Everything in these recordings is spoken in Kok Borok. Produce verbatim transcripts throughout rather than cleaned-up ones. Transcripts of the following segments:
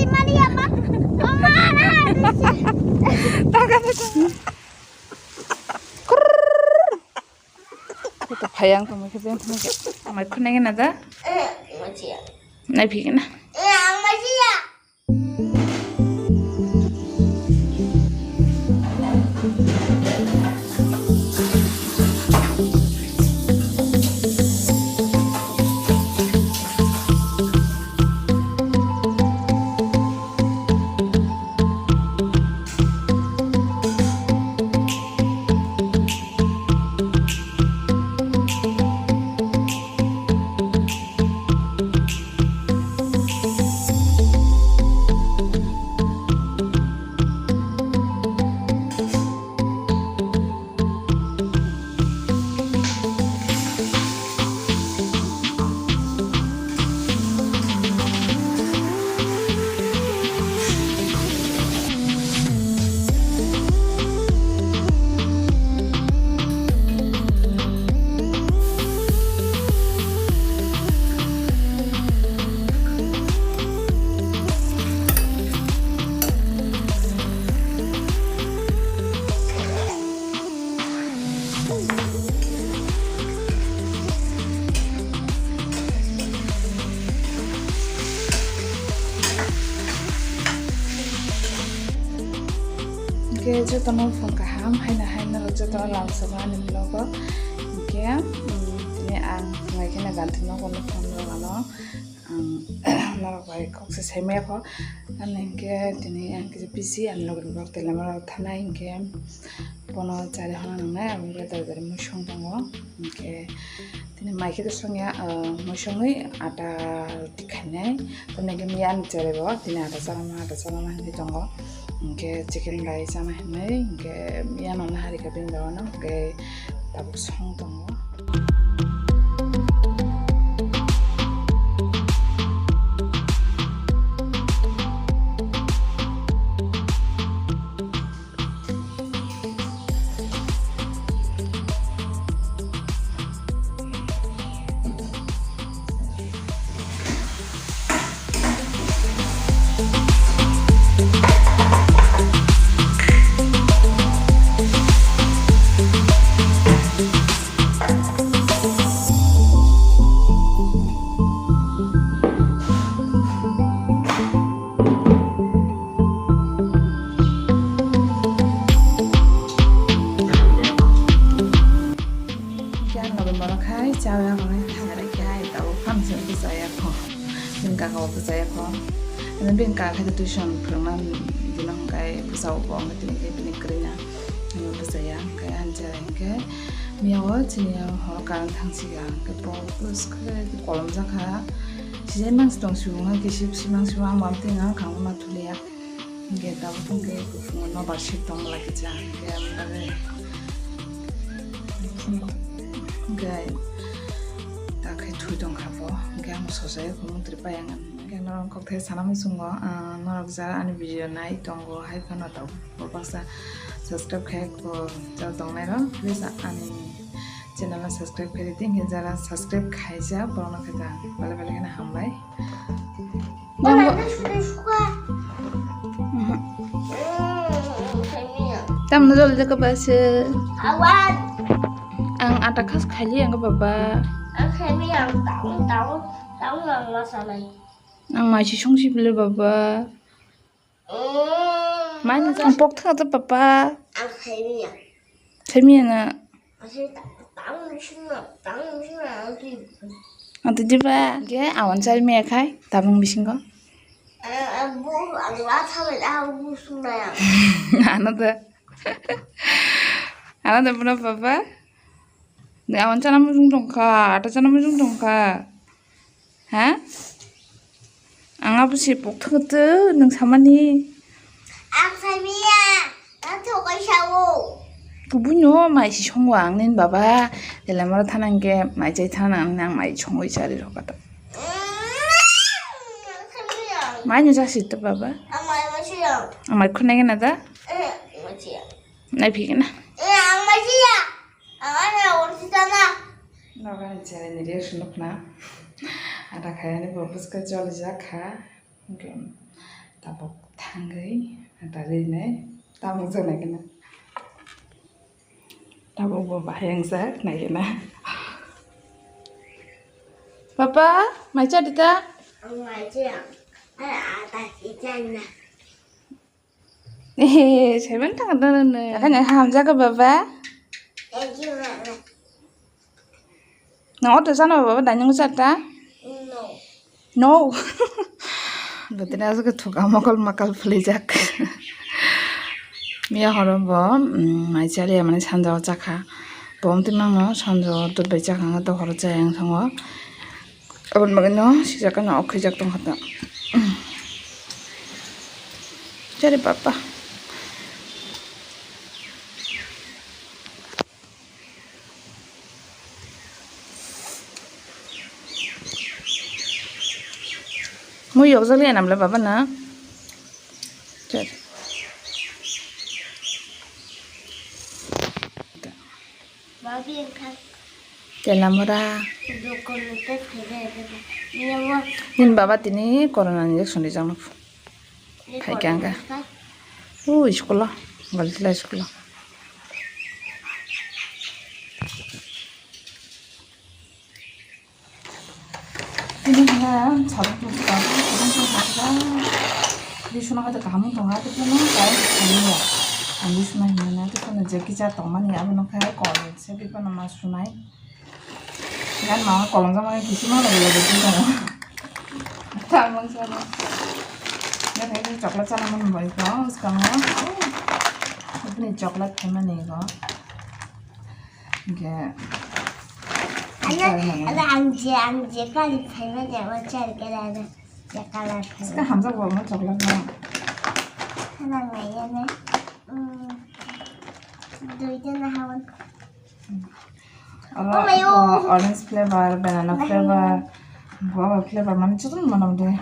Maria, ma, mama, na, Taka taka. Kota phayang tongma khe beng tongma khe. Amai khunai gana da? Eh, majiya. Nai phikna. Eh, ang majiya. Hingke jotono phone kaham, haino haino jotono lamsama ani vlog o. Hingke, mm, tini ang phunai kheno ganti nogo phone rok ano. Ang norok bai kok se sai maya kho. Ani hingke tini ang kisa busy, ani logi rok tele mara thanai hingke bono chari hona nangnai, ang hingke tari tari muisong tongo. Hingke tini mai khe to songya, ah, muisongwi ata roti khainai. Tamni hingke miya ni chari bo tini ata chalama, ata chalama hinwi tongo. Hingke chicken bai chana hinwi, hingke miya no nahari khe bini dogo no, hingke tabuk song tongo. Khe ang logi borok hai cha ya hwnwi thangrai khe hai tabuk phano se bwchaya kho. Bini kaka bo bwchaya kho. Ani bini kaka khe tuition phwrwngna dino hwnkhe bwchao bo wngkha tini khe bini kwrwina. Ani bwchaya hwnkhe ani chera hinkhe miya o chini horo current thangsiya hwnkhe bo bwskhe kolom jakha. Sijai mangsi tong sibung hai khe sib simang sibung ang bo amtwino khangma thuliya. Hingke tabuk hingke kuphungo nobar sip tongma lai kisa, hingke amtare hingke takhai thui tongkha bo, hingke ang sosa ya kumo tiri pai ang hingke norok kokthai sana muchungo, ah, norok jara ani video nai tongo hai phano tabuk baksa subscribe khai ko jara tongnai rok please ani channel no subscribe khai di, hingke jara subscribe khaijak borok no khe ta belai belai kheno hambai. Tamno jol jaka base. Ang ata khas khali ang baba. Ang maisi songsi bile baba. Mai no ang pok thang to papa. Saimiya na. Ante diba ge awan sari me khai tabung bisingo. Ano da. Ano da buna papa. Ni awan chana mujung tongkha, ata chana mujung tongkha. Ha? Ang abo se pok thangte nwng samani. Ang saimiya, ang thokai sao. Kubuino mai si songo ang nin baba. Delamara thana hingke mai chai thana nang nang mai songoi chari rok kata. Mm, ang saimiya. Mai no jasi to baba. Ang mai mai siya. Ang mai khunai gana da? Eh, mai siya. Nai phikna. Eh, ang mai siya. Ang ano ursi tana. Noga ni chari ni reaction nukna. Ada khayani bo bwskha joli jakha. Hingke Tabuk thangwi, ada rinai, tabuk jana kena. Tabuk bo bahai ang sak nai kena. Papa, mai cha dita? Mai cha. Ada si chana. Eh, seven thang da na. Akan yang hamja ka baba? Thank you, Mama. Nang auto sana baba, danyang sa ta? No. No. Betina sa ka thuka makal makal phalijak. Miya horo bo, mm, mai chari amani sanja o chakha. Bo mti mano sanja o dut bai chakha nga to horo chayang sango. Aboni bagwi no sijak no okhijak tongkha ta. Chari papa. Mui yokjak liya namle baba na. Chari. Telamura. Nini baba tini corona injection rijak no phaikha angkha. O school o, Galitla school o. Tini hwnna sabun tong kha, sabun tong kha. Bisuna hai kaham tong kha, tini no kain thani ya. Ang bisuna hwnna, tini no jeki cha tong mani, abo no khai kol se bi kono ma sunai. Gan ma kolom jama kisi ma lagi lagi tini no. Tamang sana. Gan hai chocolate sana man bai ko, sekarang. Ini chocolate thai mani ko. Hingke. Ano, ano ang je, ang je kali phaima de, o char kala de, je kala phaima. Sika hamjak bo mo chocolate no. Hana ngai ya ne. Hmm. Dui de na hawan. Oro, oh, my God. Orange flavor, banana flavor, guava flavor, mani chudun manam de.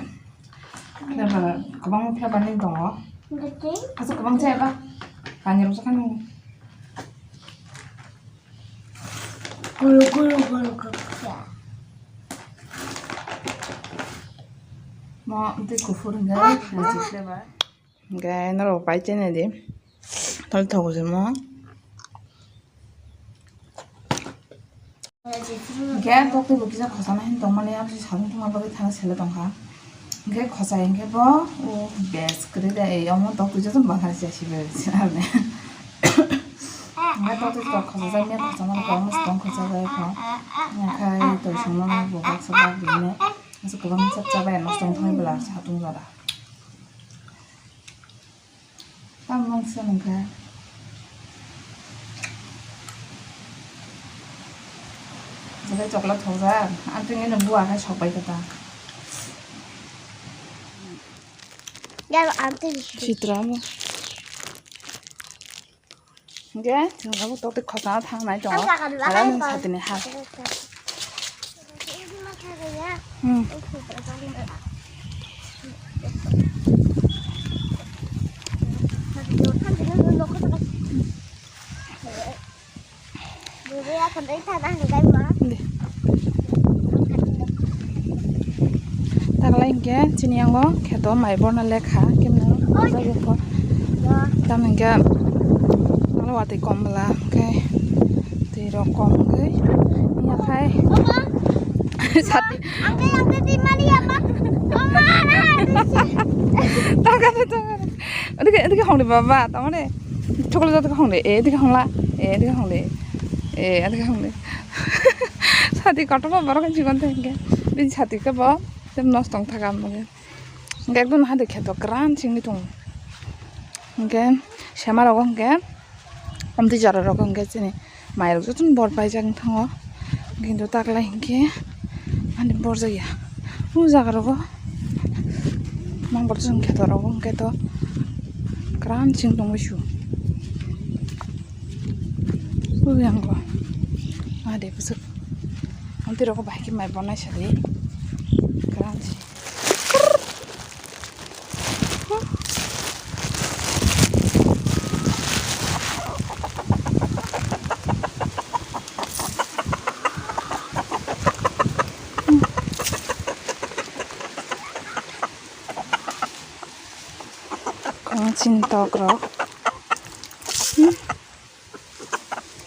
Flavor, kwbang flavor ni tongo. Betul. Asa kwbang chaya ba? Kani rok sakani. Gulu, gulu, gulu, gulu. Mo tei kuphur hingke magic flavor. Hingke norok pai chene di. Tol thogo se mo. Hingke tokti bo kisa khosana hin tongmani, aboni sabung tongma bagwi thana sele tongkha. Hingke khosai hingke bo, o bes kwrwi de, ei omo tokti joto bahai se sibe arne. Hingke tokti tok khosajak, miya khosama ni kok mosong khosajak kho. Hingke twi songma bo baksa bak bini. Aswk kwbang chap chabai nosto wng thangwi bwla satung jora. Tamung se nungkha. Jere chocolate thokjak, ang tini no bua hai sok bai kha ta. Yaro, ang tini. Sitra mo. Hingke chwng abo tokti khosana thangnai tongo. Ang jaga ni bahai. Aro nini satini ha. Hmm. Deh. Taklai hingke chini yango kheto mai borna lekha kemno. Oi. Tamni hingke aro watwi kom bwla hingke twi rok kom wngwi yakhai. Sati. Ang khe, ang khe twi mani ya ma. Oma, na. Tangkha, tangkha. Edike, edike hongdi baba, tamone. Chokole jatke hongdi, edike hongla, edike hongdi, edike hongdi. Sati kotorma borok hinwi chikon tei hingke. Bini sati khe bo, tei nosto wng thaka ang bagwi. Hingke ekdom hade kheto kwran singwi tongo. Hingke sema rogo hingke omtwi jora rogo hingke chini mai rok jotono bor paijak wng thango. Kintu taklai hingke ani borjak ya. O jaga rogo mang borjak wng kheto rogo hingke to kwran sing tongwi su. Uyang go. Ade bwswk. Amtwi rogo bahai khe mai bornai sadi. Kwran se. Ang chini tok rok. Hmm.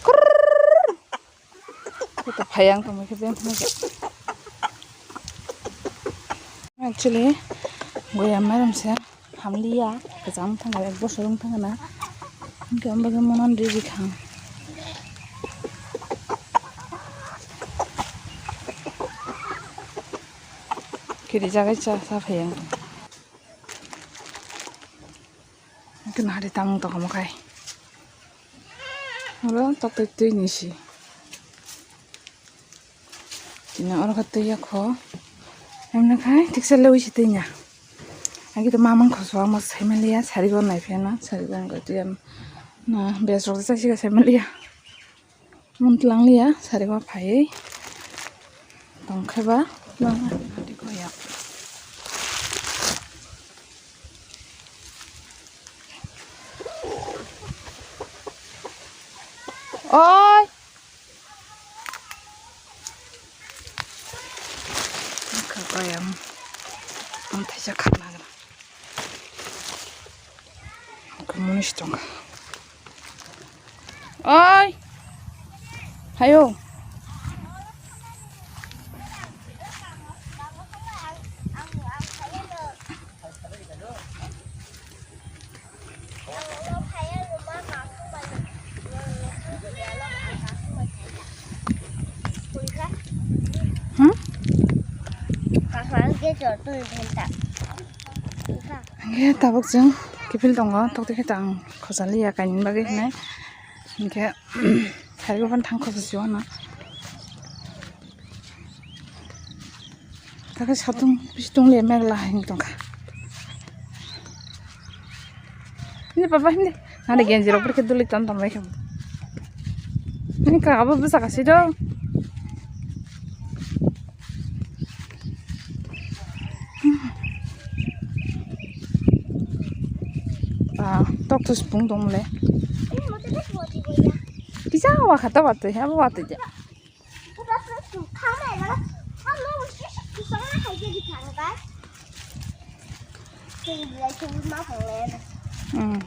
Kurrrr. Kota phayang tongma khe beng phano khe. Actually, goya mairum se hamliya, kwcham thangkha, ek bosor wng thangkha na. Hwnkhe ang bagwi monan riri khang. Kiri jagai cha, cha phayang. Hwnkhe nahari tamung tongkha mo khai. Oro tok twi twi ni si. Chini oro khe twi ya kho. Emne khai thiksa lewi si twi nya. Agi to mamang khoso ama sai maliya, sari go nai phena, sari go nai twi ya. Na bes rok sa si ga sai maliya. Mun tlang liya, sari go phai. Tong khe ba, nang adi go ya. Oi. Kha bayam. Ang thaisa kha nagra. Kha munis tong. Oi. Hayo. Hmm? Hwnkhe tabuk chwng kiphil tongo, tokti khe tang khojaliya kainwi bagwi hinwi. Hwnkhe sari go phano thang khososio ano. Takhe satung bistung le megla hai wng tongkha. Hindi papa hindi. Nani genji rok berke duli ton ton bai khamu. Hindi ka abo bwsa kasi do. Ah, tok to spung tong le. Kisa wa khata wa te, abo wa te ja. Hmm.